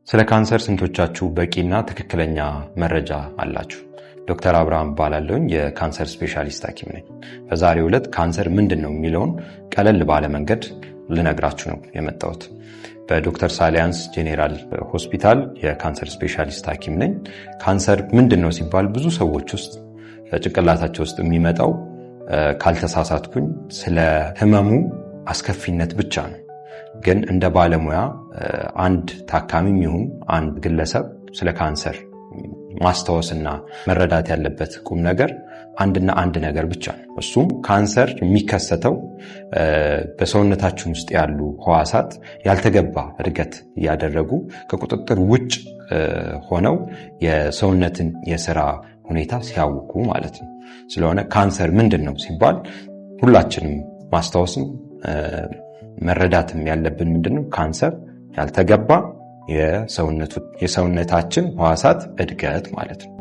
ስለ ካንሰር ስንቶቻችሁ በቂና ትክክለኛ መረጃ አላችሁ? ዶክተር አብርሃም እባላለሁኝ፣ የካንሰር ስፔሻሊስት ሐኪም ነኝ። በዛሬው ዕለት ካንሰር ምንድን ነው የሚለውን ቀለል ባለ መንገድ ልነግራችሁ ነው የመጣሁት። በዶክተር ሳሊያንስ ጄኔራል ሆስፒታል የካንሰር ስፔሻሊስት ሐኪም ነኝ። ካንሰር ምንድን ነው ሲባል ብዙ ሰዎች ውስጥ ጭንቅላታቸው ውስጥ የሚመጣው፣ ካልተሳሳትኩኝ፣ ስለ ህመሙ አስከፊነት ብቻ ነው። ግን እንደ ባለሙያ አንድ ታካሚም ይሁን አንድ ግለሰብ ስለ ካንሰር ማስታወስና መረዳት ያለበት ቁም ነገር አንድና አንድ ነገር ብቻ ነው። እሱም ካንሰር የሚከሰተው በሰውነታችን ውስጥ ያሉ ህዋሳት ያልተገባ እድገት እያደረጉ ከቁጥጥር ውጭ ሆነው የሰውነትን የስራ ሁኔታ ሲያውኩ ማለት ነው። ስለሆነ ካንሰር ምንድን ነው ሲባል ሁላችንም ማስታወስም መረዳትም ያለብን ምንድን ነው? ካንሰር ያልተገባ የሰውነታችን ህዋሳት እድገት ማለት ነው።